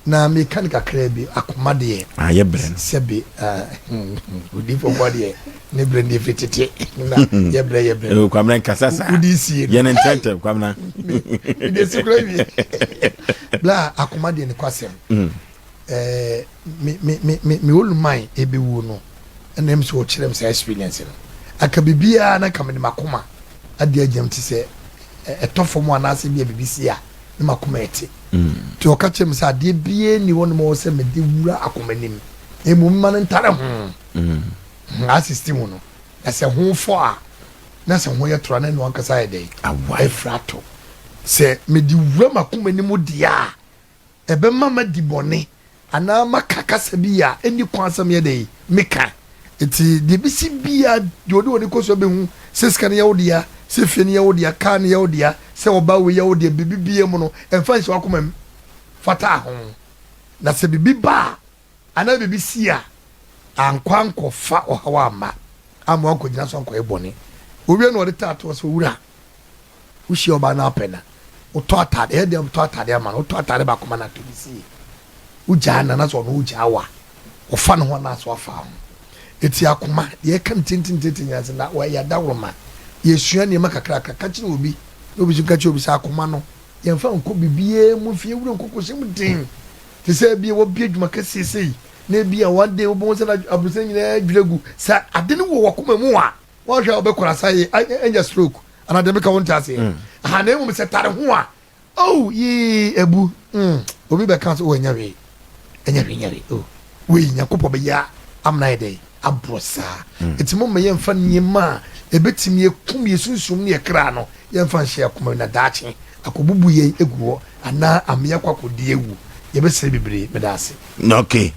Na meka no kakraa bi, akoma deɛ. Ah, yɛ brɛ no. Sɛbe, odiifo bɔ deɛ, ne brɛ no firi tete. Na yɛ brɛ, yɛ brɛ. Oh, Kwamina nkasa saa. Wodi sie no. Yɛ ne ntɛntɛm, Kwamina. Mede si kura wie. Bla, akoma deɛ ne kwasɛm. Eh, me, me, me, me, me oluman ebewuo no, ɛna ɛm sɛ ɔkyerɛ me saa experience no. Aka biribiara na nka mede m'akoma adi agyam te sɛ ɛtɔ fam anaasɛ bi a biribi si a, ne m'akoma ɛte. Nti ɔka kyerɛ me sɛ adeɛ biara nni hɔ nom a ɛwɔ sɛ mede wura akoma nim, na mmom mma no ntare ho, assist ho no, na sɛ ho fɔ a, na sɛ ho yɛ toro a, na ɛno ankasa ayɛ dɛn? Afiri atɔ. Sɛ mede wura m'akoma nim deɛ a, ɛbɛma madi bɔne anaa maka kasa bi a ɛnni kwan sɛ meyɛ dɛn? Meka. Enti deɛ ɛbɛsi biara, deɛ ɔde w'ani kɔ so bɛhu sɛ sika no yɛ wo dea, sɛ fie no yɛ wo dea, kaa no yɛ wo dea, sɛ ɔbaa wei yɛ wo dea, biribi biara mu no, mfa nhyɛ w'akoma mu. Fata ho. Na sɛ biribi ba a, anaa biribi si a, ankɔ ankɔfa ɔhaw amma, amma wankɔgyina so ankɔyɛ bɔne. Owie na ɔde taa toɔ sɛ, Owura, Wohyia ɔbaa no apɛ na wotɔ ataade, ɛyɛ dɛn wotɔ ataade ama no, wotɔ ataade baako ma no atɔ bi sie. Wogyaa no anaasɛ ɔno ogyaa wo a, ɔfa ne ho anaasɛ wafa ho. Eti akoma, deɛ ɛka no tintintintin nyinaa sɛ na wɔyɛ adaworoma. Yɛsua nneɛma kakrakra, ka kyerɛ obi na obi nso nka kyerɛ obi sɛ akoma no, yɛmfa nkɔ biribiara mu mfi yɛn wura nkɔkɔhyɛ mu den. Te sɛ ebia wɔabue adwuma kɛseɛ sei, na ebia one day wobɛhu sɛ na aborosan nyinaa adwiri agu. Sɛ ade no wɔ w'akoma mu a, Woanhwɛ a wobɛkɔ asa yi anya stroke anaa deɛ meka wonte aseɛ. Aha na mmom sɛ tare ho a oh yii abu obi bɛka sɛ oh ɛnyɛ hwee ɛnyɛ hwee ɛnyɛ hwee oh wei Nyankopɔn bɛyɛ amena ayɛ dɛn aborɔ saa. Nti momma yɛmfa nneɛma a ɛbɛtumi akum yɛ sunsum ne yɛ kra no yɛmfa nhyɛ yɛ akoma mu na daakye akɔbubu yɛn agu hɔ anaa ama yɛakɔ akɔdi awu. Yɛbɛsrɛ bebree. Meda ase. Okay.